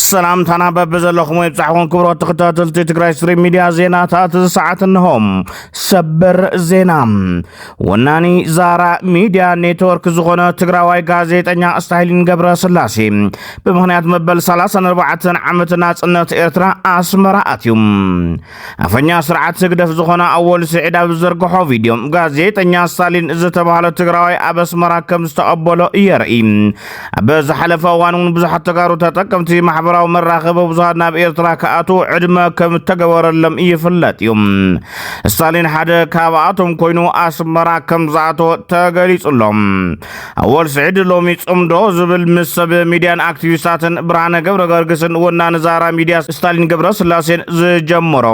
ሰላምታና በብዘለኹም ይብጻሕኹም ክቡራት ተኸታተልቲ ትግራይ ስትሪም ሚድያ፣ ዜናታት እዚ ሰዓት እንሆ። ሰበር ዜና። ወናኒ ዛራ ሚድያ ኔትወርክ ዝኾነ ትግራዋይ ጋዜጠኛ ስታሊን ገብረስላሴ ብምኽንያት መበል ሰላሳን ኣርባዕተን ዓመት ናጽነት ኤርትራ ኣስመራ ኣትዩ። ኣፈኛ ስርዓት ህግደፍ ዝኾነ ኣወል ስዒድ ኣብ ዝዘርግሖ ቪድዮ፣ ጋዜጠኛ ስታሊን ዝተባህለ ትግራዋይ ኣብ ኣስመራ ከም ዝተቐበሎ የርኢ። ኣብ ዝሓለፈ እዋን እውን ብዙሓት ተጋሩ ተጠቀምቲ ማሕበራዊ መራኸቢ ብዙሃን ናብ ኤርትራ ክኣትዉ ዕድመ ከም እተገበረሎም ይፍለጥ እዩ። ስታሊን ሓደ ካብኣቶም ኮይኑ ኣስመራ ከም ዝኣተወ ተገሊጹ ኣሎ። ኣወል ስዒድ ሎሚ ጽምዶ ዝብል ምስ ሰብ ሚድያን ኣክቲቪስታትን ብርሃነ ገብረ ገርግስን ወናኒ ዛራ ሚድያ ስታሊን ገብረስላሴን ዝጀመሮ፣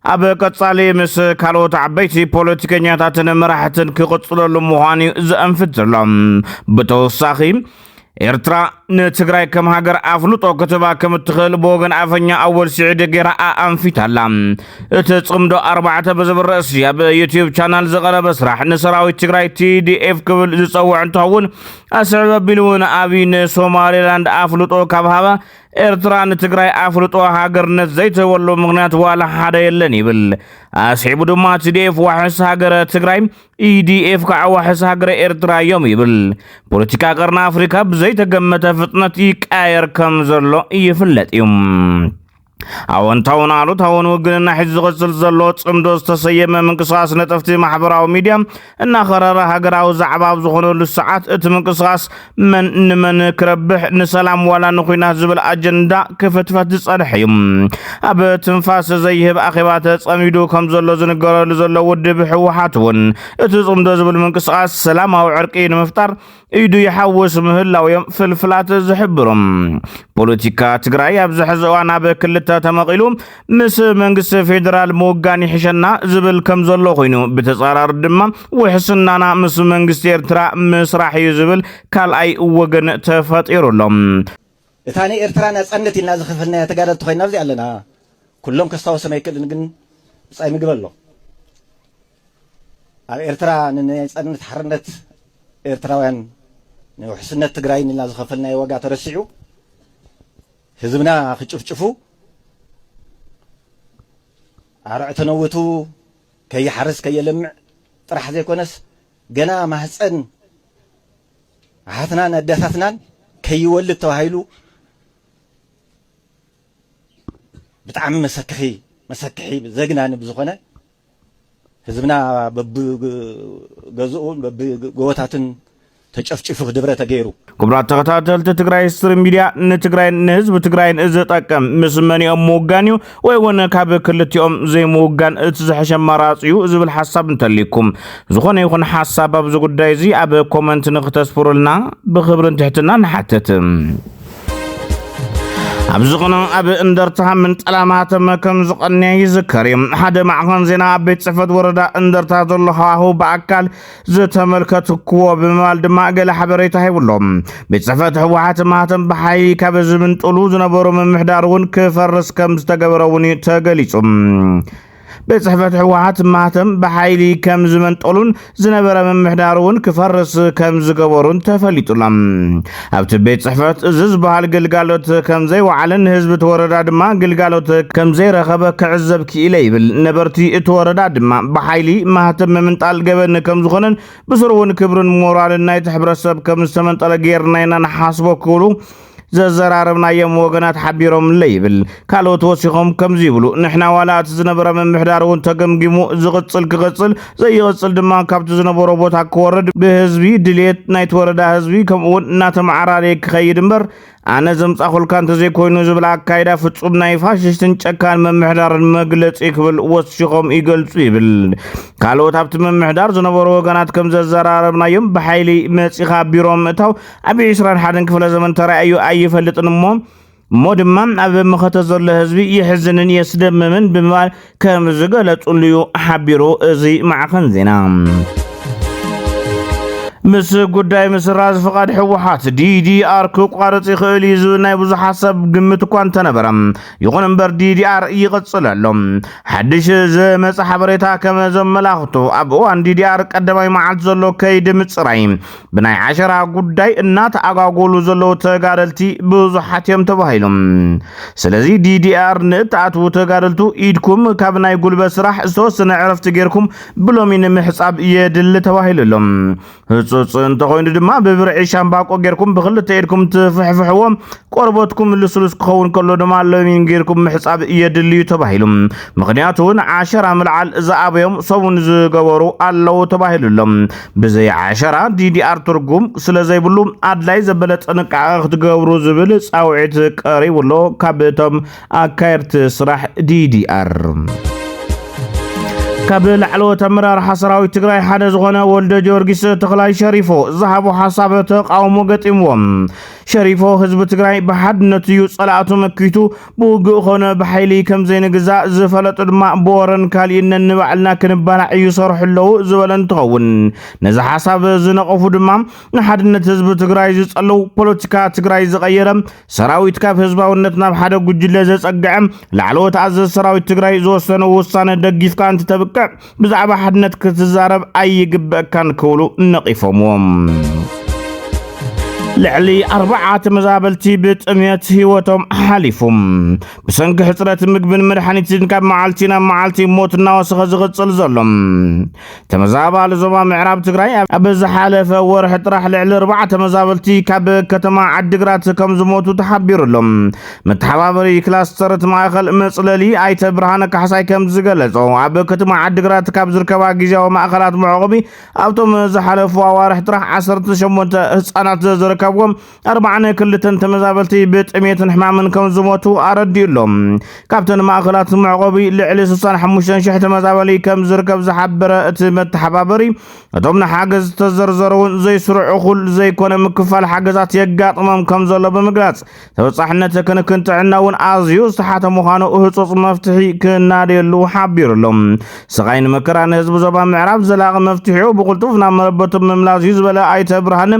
ኣብ ቀጻሊ ምስ ካልኦት ዓበይቲ ፖለቲከኛታትን መራሕትን ክቕጽለሉ ምዃኑ እዩ ዘእንፍት ዘሎ። ብተወሳኺ፣ ኤርትራ ንትግራይ ከም ሃገር ኣፍልጦ ክትህባ ከም እትኽእል ብወገን ኣፈኛ ኣወል ስዒድ ጌራ ኣኣንፊታ ኣላ። እቲ ጽምዶ ኣርባዕተ ብዝብል ርእሲ ኣብ ዩትዩብ ቻናል ዝቐረበ ስራሕ፣ ንሰራዊት ትግራይ ቲ ዲ ኤፍ ክብል ዝጸውዕ እንትኸውን፣ ኣስዕብ ኣቢሉ እውን ኣብይ ንሶማሌላንድ ኣፍልጦ ካብ ሃበ፣ ኤርትራ ንትግራይ ኣፍልጦ ሃገርነት ዘይትህበሉ ምኽንያት ዋላ ሓደ የለን ይብል። ኣስዒቡ ድማ፣ ቲ ዲ ኤፍ ዋሕስ ሃገረ ትግራይ፣ ኢ ዲ ኤፍ ከዓ ዋሕስ ሃገረ ኤርትራ እዮም ይብል። ፖለቲካ ቀርኒ ኣፍሪካ ብዘይተገመተ ፍጥነት ይቃየር ከም ዘሎ ይፍለጥ እዩ። ኣወንታውን ኣሉታውን ውግንና ሒዙ ዝቕጽል ዘሎ ጽምዶ ዝተሰየመ ምንቅስቓስ ነጠፍቲ ማሕበራዊ ሚድያ እናኸረረ ሃገራዊ ዛዕባ ኣብ ዝኾነሉ ሰዓት፣ እቲ ምንቅስቓስ መን ንመን ክረብሕ፣ ንሰላም ዋላ ንኹናት ዝብል ኣጀንዳ ክፍትፈት ዝጸንሐ እዩ። ኣብ ትንፋስ ዘይህብ ኣኼባ ተጸሚዱ ከም ዘሎ ዝንገረሉ ዘሎ ውድብ ህወሓት እውን፣ እቲ ጽምዶ ዝብል ምንቅስቓስ ሰላማዊ ዕርቂ ንምፍጣር ኢዱ ይሓውስ ምህላው እዮም ፍልፍላት ዝሕብሩ። ፖለቲካ ትግራይ ኣብዚ ሕዚ እዋን ኣብ ክልተ ተመቒሉ፣ ምስ መንግስቲ ፌዴራል ምውጋን ይሕሸና ዝብል ከም ዘሎ ኮይኑ፣ ብተጻራሪ ድማ ውሕስናና ምስ መንግስቲ ኤርትራ ምስራሕ እዩ ዝብል ካልኣይ ወገን ተፈጢሩ ኣሎ። እታ ንኤርትራ ናጻነት ኢልና ዝኸፈልናያ ተጋደልቲ ኮይና ኣብዚ ኣለና። ኩሎም ከስታውሶም ኣይክእልን፣ ግን ብጻይ ምግቢ ኣሎ። ኣብ ኤርትራ ንናጻነት ሓርነት ኤርትራውያን፣ ንውሕስነት ትግራይ ኢልና ዝኸፈልናዮ ዋጋ ተረሲዑ፣ ህዝብና ክጭፍጭፉ፣ ኣርዑ ተነውቱ፣ ከይሓርስ ከየለምዕ ጥራሕ ዘይኮነስ፣ ገና ማህፀን ኣሓትናን ኣዴታትናን ከይወልድ ተባሂሉ፣ ብጣዕሚ መሰክሒ፣ መሰክሒ ዘግናኒ ብዝኾነ፣ ህዝብና በብገዝኡን በብጎቦታትን ተጨፍጭፉ፣ ክድብረ ተገይሩ። ክቡራት ተኸታተልቲ ትግራይ ስትሪም ሚድያ፣ ንትግራይን ንህዝቢ ትግራይን ዝጠቅም ምስ መኒኦም ምውጋን እዩ ወይ እውን ካብ ክልቲኦም ዘይምውጋን እቲ ዝሐሸ ኣማራፂ እዩ ዝብል ሓሳብ እንተልይኩም፣ ዝኾነ ይኹን ሓሳብ ኣብዚ ጉዳይ እዚ ኣብ ኮመንት ንክተስፍሩልና ብኽብርን ትሕትና ንሓትት። ኣብዚ ቕነ ኣብ እንደርታ ምንጠላ ማህተመ ከም ዝቐንየ ይዝከር እዩ። ሓደ ማዕኸን ዜና ኣብ ቤት ጽሕፈት ወረዳ እንደርታ ዘሎ ሃዋህው ብኣካል ዝተመልከትክዎ ብምባል ድማ ገለ ሓበሬታ ሂቡ ኣሎ። ቤት ጽሕፈት ህወሓት ማህተም ብሓይሊ ካብ ዝምንጥሉ ዝነበሩ ምምሕዳር እውን ክፈርስ ከም ዝተገበረ እውን እዩ ተገሊጹ። ቤት ጽሕፈት ህወሓት ማህተም ብሓይሊ ከም ዝመንጠሉን ዝነበረ ምምሕዳር እውን ክፈርስ ከም ዝገበሩን ተፈሊጡ ኣሎ። ኣብቲ ቤት ጽሕፈት እዚ ዝበሃል ግልጋሎት ከም ዘይወዓለን ህዝቢ እቲ ወረዳ ድማ ግልጋሎት ከም ዘይረኸበ ክዕዘብ ክኢለ ይብል። ነበርቲ እቲ ወረዳ ድማ ብሓይሊ ማህተም ምምንጣል ገበን ከም ዝኾነን ብስሩ እውን ክብርን ሞራልን ናይቲ ሕብረተሰብ ከም ዝተመንጠለ ጌርና ኢና ንሓስቦ ክብሉ ዘዘራረብናዮም ወገናት ሓቢሮምለ ይብል። ካልኦት ወሲኾም ከምዚ ይብሉ፣ ንሕና ዋላ እቲ ዝነበረ ምምሕዳር እውን ተገምጊሙ ዝቕጽል ክቕጽል፣ ዘይቕጽል ድማ ካብቲ ዝነበሮ ቦታ ክወርድ ብህዝቢ ድልየት ናይቲ ወረዳ ህዝቢ ከምኡ እውን እናተመዓራረየ ክኸይድ እምበር ኣነ ዘምጻኹልካ እንተዘይኮይኑ ዝብል ኣካይዳ ፍጹም ናይ ፋሽስትን ጨካን ምምሕዳርን መግለጺ ክብል ወሲኾም ይገልጹ ይብል። ካልኦት ኣብቲ ምምሕዳር ዝነበሩ ወገናት ከም ዘዘራረብናዮም ብሓይሊ መጺኻ ቢሮ ምእታው ኣብ ዕስራን ሓደን ክፍለ ዘመን ተራእዩ ኣይፈልጥን እሞ፣ እሞ ድማ ኣብ መኸተ ዘሎ ህዝቢ የሕዝንን የስደምምን ብምባል ከም ዝገለጹሉ እዩ ሓቢሩ እዚ ማዕኸን ዜና። ምስ ጉዳይ ምስራዝ ፍቓድ ህወሓት ዲዲኣር ክቋረጽ ይኽእል እዩ ዝብል ናይ ብዙሓት ሰብ ግምት እኳ እንተነበረ፣ ይኹን እምበር ዲዲኣር ይቕጽል ኣሎ። ሓድሽ ዝመጸ ሓበሬታ ከም ዘመላኽቶ፣ ኣብ እዋን ዲዲኣር ቀዳማይ መዓልቲ ዘሎ ከይዲ ምጽራይ ብናይ ዓሸራ ጉዳይ እናተኣጓጎሉ ዘለዉ ተጋደልቲ ብዙሓት እዮም ተባሂሎም። ስለዚ ዲዲኣር ንእትኣትዉ ተጋደልቱ ኢድኩም ካብ ናይ ጉልበት ስራሕ ዝተወሰነ ዕረፍቲ ጌርኩም ብሎሚ ንምሕጻብ የድሊ ተባሂሉ ኣሎ። ህጹጽ እንተኾይኑ ድማ ብብርዒ ሻምባቆ ጌርኩም ብኽልተ ኢድኩም ትፍሕፍሕዎ፣ ቆርበትኩም ልስሉስ ክኸውን ከሎ ድማ ሎሚን ጌርኩም ምሕጻብ የድልዩ ተባሂሉ። ምኽንያቱ እውን ዓሸራ ምልዓል ዝኣበዮም ሰሙን ዝገበሩ ኣለዉ ተባሂሉ ኣሎ። ብዘይ ዓሸራ ዲዲኣር ትርጉም ስለ ዘይብሉ ኣድላይ ዘበለ ጥንቃቐ ክትገብሩ ዝብል ጻውዒት ቀሪቡ ኣሎ ካብ እቶም ኣካየድቲ ስራሕ ዲዲኣር። ካብ ላዕለዎት ኣመራርሓ ሰራዊት ትግራይ ሓደ ዝኾነ ወልደ ጊዮርጊስ ተኽላይ ሸሪፎ ዝሃቦ ሓሳብ ተቃውሞ ገጢምዎም። ሸሪፎ ህዝቢ ትግራይ ብሓድነት እዩ ጸላእቱ መኪቱ ብውግእ ኾነ ብሓይሊ ከም ዘይንግዛእ ዝፈለጡ ድማ ብወረን ካሊእነን ንባዕልና ክንባላዕ እዩ ይሰርሑ ኣለዉ ዝበለ እንትኸውን፣ ነዚ ሓሳብ ዝነቐፉ ድማ ንሓድነት ህዝቢ ትግራይ ዝጸልው፣ ፖለቲካ ትግራይ ዝቐየረ፣ ሰራዊት ካብ ህዝባውነት ናብ ሓደ ጉጅለ ዘጸግዐ፣ ላዕለዎት ኣዘዝ ሰራዊት ትግራይ ዝወሰነ ውሳነ ደጊፍካ እንትተብቅዕ ብዛዕባ ሓድነት ክትዛረብ ኣይግበእካን ክብሉ ነቒፎምዎም። ልዕሊ ኣርባዓ ተመዛበልቲ ብጥምየት ህይወቶም ሓሊፉ። ብሰንኪ ሕጽረት ምግብን መድሓኒትን ካብ መዓልቲ ናብ መዓልቲ ሞት እናወሰኸ ዝቕጽል ዘሎ ተመዛባሊ ዞባ ምዕራብ ትግራይ ኣብ ዝሓለፈ ወርሒ ጥራሕ ልዕሊ ኣርባዓ ተመዛበልቲ ካብ ከተማ ዓዲግራት ከም ዝሞቱ ተሓቢሩ ኣሎ። መተሓባበሪ ክላስተር እቲ ማእኸል መፅለሊ ኣይተ ብርሃነ ካሕሳይ ከም ዝገለጾ፣ ኣብ ከተማ ዓዲግራት ካብ ዝርከባ ግዝያዊ ማእኸላት መዕቆቢ ኣብቶም ዝሓለፉ ኣዋርሕ ጥራሕ ዓሰርተ ሸሞንተ ህፃናት ዝርከብዎም ኣርባዓን ክልተን ተመዛበልቲ ብጥሜትን ሕማምን ከም ዝሞቱ ኣረዲኡ ኣሎ። ካብተን ማእኸላት መዕቆቢ ልዕሊ ስሳን ሓሙሽተን ሽሕ ተመዛበሊ ከም ዝርከብ ዝሓበረ እቲ መተሓባበሪ፣ እቶም ንሓገዝ ዝተዘርዘሩ እውን ዘይስሩዕ እኹል ዘይኮነ ምክፋል ሓገዛት የጋጥሞም ከም ዘሎ ብምግላጽ፣ ተበጻሕነት ክንክን ጥዕና እውን ኣዝዩ ዝተሓተ ምዃኑ ህጹጽ መፍትሒ ክናደየሉ ሓቢሩ ኣሎ። ስቓይ ንመከራ ንህዝቢ ዞባ ምዕራብ ዘላቒ መፍትሒኡ ብቕልጡፍ ናብ መረበቱ ምምላስ እዩ ዝበለ ኣይተ ብርሃነ፣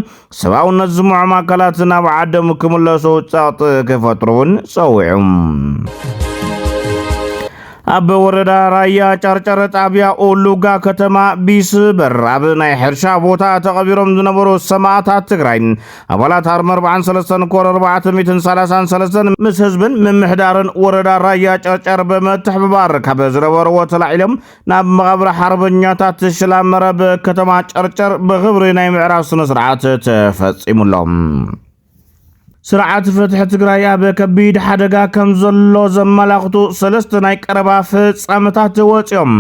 ሰብኣውነት ዝምዖም ኣካላት ናብ ዓዶም ክምለሱ ጸቕጢ ክፈጥሩ እውን ጸዊዑ። ኣብ ወረዳ ራያ ጨርጨር ጣብያ ኡሉጋ ከተማ ቢስበር ኣብ ናይ ሕርሻ ቦታ ተቐቢሮም ዝነበሩ ሰማእታት ትግራይ ኣባላት ኣርሚ ኣርባዓን ሰለስተን ኮር ኣርባዕተ ሚእትን ሰላሳን ሰለስተን ምስ ህዝብን ምምሕዳርን ወረዳ ራያ ጨርጨር ብምትሕብባር ካብ ዝነበርዎ ተላዒሎም ናብ መቓብር ሓርበኛታት ሽላ መረብ ከተማ ጨርጨር ብኽብሪ ናይ ምዕራብ ስነ ስርዓት ተፈጺሙሎም። ስርዓት ፍትሒ ትግራይ ኣብ ከቢድ ሓደጋ ከም ዘሎ ዘመላኽቱ ሰለስተ ናይ ቀረባ ፍጻመታት ወፂኦም።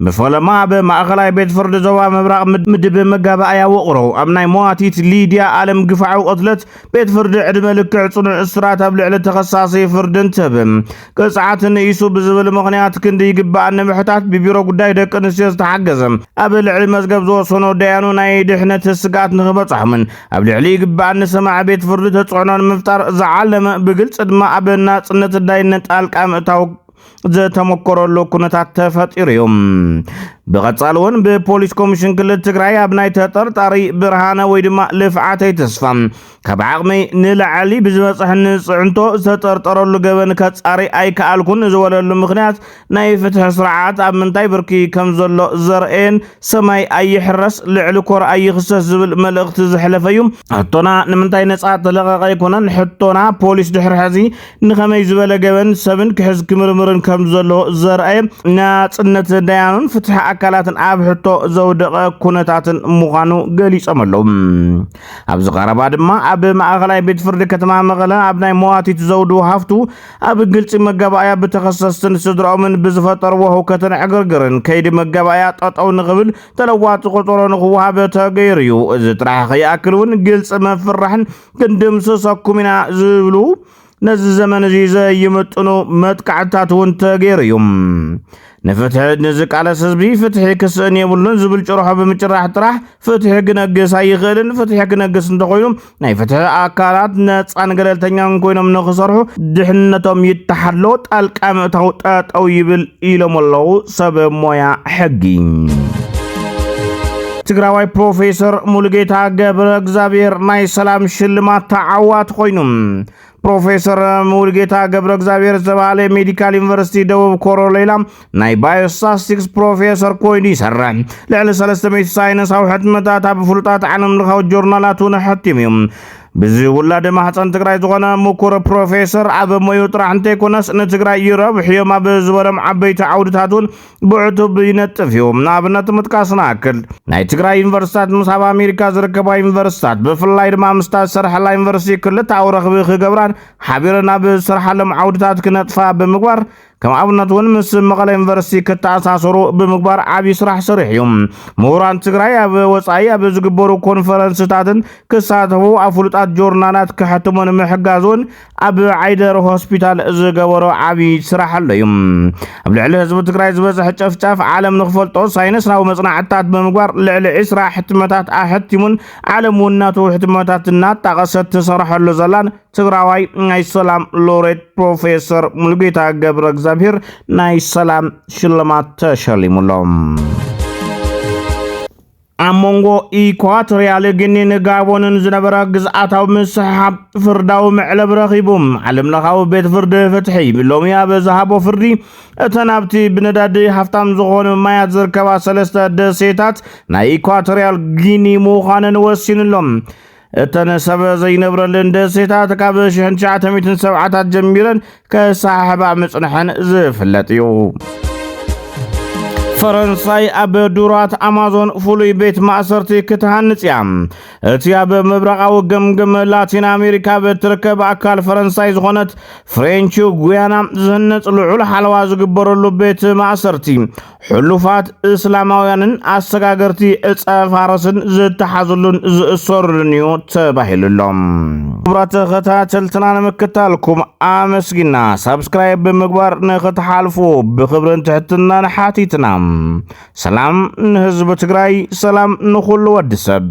ብፈለማ ኣብ ማእኸላይ ቤት ፍርዲ ዞባ ምብራቕ ምድ-፣ ምድብ መጋባእያ ውቕሮ ኣብ ናይ መዋቲት ሊድያ ኣለም ግፋዓዊ ቅትለት ቤት ፍርዲ ዕድመ ልክዕ ጽኑዕ እስራት ኣብ ልዕሊ ተኸሳሲ ፍርዲ እንትህብ፣ ቅጽዓት ንኢሱ ብዝብል ምኽንያት ክንዲ ይግባእ ንምሕታት ብቢሮ ጉዳይ ደቂ ኣንስትዮ ዝተሓገዘ ኣብ ልዕሊ መዝገብ ዝወሰኖ ደያኑ ናይ ድሕነት ስግኣት ንኽበጽሖምን ኣብ ልዕሊ ይግባእ ንሰማዕ ቤት ፍርዲ ተጽዕኖ ንምፍጣር ዝዓለመ ብግልጺ ድማ ኣብ ናጽነት ዳይነት ጣልቃ ምእታው ዝተመኮረሉ ኩነታት ተፈጢሩ እዩ። ብቐጻሊ እውን ብፖሊስ ኮሚሽን ክልል ትግራይ ኣብ ናይ ተጠርጣሪ ብርሃነ ወይ ድማ ልፍዓተይ ተስፋ ካብ ዓቕመይ ንላዕሊ ብዝበጽሐኒ ጽዕንቶ ዝተጠርጠረሉ ገበን ከጻሪ ኣይከኣልኩን ዝበለሉ ምኽንያት ናይ ፍትሒ ስርዓት ኣብ ምንታይ ብርኪ ከም ዘሎ ዘርእየን ሰማይ ኣይሕረስ ልዕሊ ኮር ኣይኽሰስ ዝብል መልእኽቲ ዘሕለፈ እዩ። ሕቶና ንምንታይ ነጻ ተለቐቐ ኣይኮነን። ሕቶና ፖሊስ ድሕሪ ሕዚ ንኸመይ ዝበለ ገበን ሰብን ክሕዝ ክምርምርን ከም ዘሎ ዘርኣየ ናጽነት ዳያኑን ፍትሒ ኣካላትን ኣብ ሕቶ ዘውደቐ ኩነታትን ምዃኑ ገሊጾም ኣለዉ። ኣብዚ ቀረባ ድማ ኣብ ማእኸላይ ቤት ፍርዲ ከተማ መቐለ ኣብ ናይ መዋቲት ዘውዱ ሃፍቱ ኣብ ግልጺ መጋባእያ ብተኸሰስትን ስድራኦምን ብዝፈጠርዎ ህውከትን ዕግርግርን ከይዲ መጋባእያ ጠጠው ንኽብል ተለዋጢ ቆጸሮ ንኽወሃብ ተገይሩ እዩ። እዚ ጥራሕ ከይኣክል እውን ግልጺ መፍርራሕን ክንድምስሰኩም ኢና ዝብሉ ነዚ ዘመን እዚ ዘይምጥኑ መጥቃዕትታት እውን ተገይሩ እዩ። ንፍትሒ ንዝቃለስ ህዝቢ ፍትሒ ክስእን የብሉን ዝብል ጭርሖ ብምጭራሕ ጥራሕ ፍትሒ ክነግስ ኣይኽእልን። ፍትሒ ክነግስ እንተኾይኑ ናይ ፍትሒ ኣካላት ነፃን ገለልተኛን ኮይኖም ንኽሰርሑ ድሕንነቶም ይተሓሎ፣ ጣልቃ ምእታው ጠጠው ይብል ኢሎም ኣለዉ ሰብ ሞያ ሕጊ። ትግራዋይ ፕሮፌሰር ሙሉጌታ ገብረ እግዚኣብሔር ናይ ሰላም ሽልማት ተዓዋቲ ኮይኑ። ፕሮፌሰር ሙሉጌታ ገብረ እግዚኣብሔር ዝተባህለ ሜዲካል ዩኒቨርሲቲ ደቡብ ኮሮሌላ ናይ ባዮስታስቲክስ ፕሮፌሰር ኮይኑ ይሰርሕ። ልዕሊ ሰለስተ ሚእቲ ሳይንሳዊ ሕትመታት ኣብ ፍሉጣት ዓለም ለኻዊ ጆርናላት እውን ኣሕቲሙ እዩ። ብዚ ውላደ ማሕፀን ትግራይ ዝኾነ ምኩር ፕሮፌሰር ኣብ ሞዩ ጥራሕ እንተይኮነስ ንትግራይ ይረብሕዮም ኣብ ዝበሎም ዓበይቲ ዓውድታት እውን ብዕቱብ ይነጥፍ እዩ። ንኣብነት ምጥቃስ ንኣክል ናይ ትግራይ ዩኒቨርሲታት ምስ ኣብ ኣሜሪካ ዝርከባ ዩኒቨርሲታት ብፍላይ ድማ ምስታ ዝሰርሐላ ዩኒቨርሲቲ ክልተኣዊ ረኽቢ ክገብራን ሓቢረን ኣብ ዝሰርሓሎም ዓውድታት ክነጥፋ ብምግባር ከም ኣብነት እውን ምስ መቐለ ዩኒቨርሲቲ ክተኣሳሰሩ ብምግባር ዓብዪ ስራሕ ሰሪሑ እዩ። ምሁራን ትግራይ ኣብ ወፃኢ ኣብ ዝግበሩ ኮንፈረንስታትን ክሳተፉ ኣብ ፍሉጣት ጆርናላት ክሕትሙ ንምሕጋዝ እውን ኣብ ዓይደር ሆስፒታል ዝገበሮ ዓብዪ ስራሕ ኣሎ እዩ። ኣብ ልዕሊ ህዝቢ ትግራይ ዝበፅሕ ጨፍጫፍ ዓለም ንክፈልጦ ሳይንሳዊ መፅናዕትታት ብምግባር ልዕሊ ዕስራ ሕትመታት ኣሕቲሙን ዓለም እውን ናቱ ሕትመታት እናጣቐሰት ትሰርሐሉ ዘላን ትግራዋይ ናይ ሰላም ሎሬት ፕሮፌሰር ሙሉጌታ ገብረ እግዚኣብሔር ናይ ሰላም ሽልማት ተሸሊሙሎም። ኣብ መንጎ ኢኳቶሪያል ጊኒን ጋቦንን ዝነበረ ግዝኣታዊ ምስሕሓብ ፍርዳዊ መዕለብ ረኺቡ። ዓለም ለኻዊ ቤት ፍርዲ ፍትሒ ሎሚ ኣብ ዝሃቦ ፍርዲ እተን ኣብቲ ብነዳዲ ሃፍታም ዝኾኑ ማያት ዝርከባ ሰለስተ ደሴታት ናይ ኢኳቶሪያል ጊኒ ምዃነን ወሲኑሎም። እተን ሰብ ዘይነብረለን ደሴታት ካብ ሽሕን ትሽዓተ ሚእትን ሰብዓታት ጀሚረን ከሰሓሕባ ምጽንሐን ዝፍለጥ እዩ። ፈረንሳይ ኣብ ዱራት ኣማዞን ፍሉይ ቤት ማእሰርቲ ክትሃንጽ እያ። እቲ ኣብ ምብራቓዊ ገምገም ላቲን ኣሜሪካ ብትርከብ ኣካል ፈረንሳይ ዝኾነት ፍሬንች ጉያና ዝህነጽ ልዑል ሓለዋ ዝግበረሉ ቤት ማእሰርቲ ሕሉፋት እስላማውያንን ኣሰጋገርቲ ዕፀ ፋረስን ዝተሓዙሉን ዝእሰሩሉን እዩ ተባሂሉሎም። ክቡራት ተኸታተልትና ንምክታልኩም ኣመስጊና ሳብስክራይብ ብምግባር ንኽትሓልፉ ብኽብርን ትሕትናን ሓቲትና። ሰላም ንህዝቢ ትግራይ፣ ሰላም ንኹሉ ወዲ ሰብ።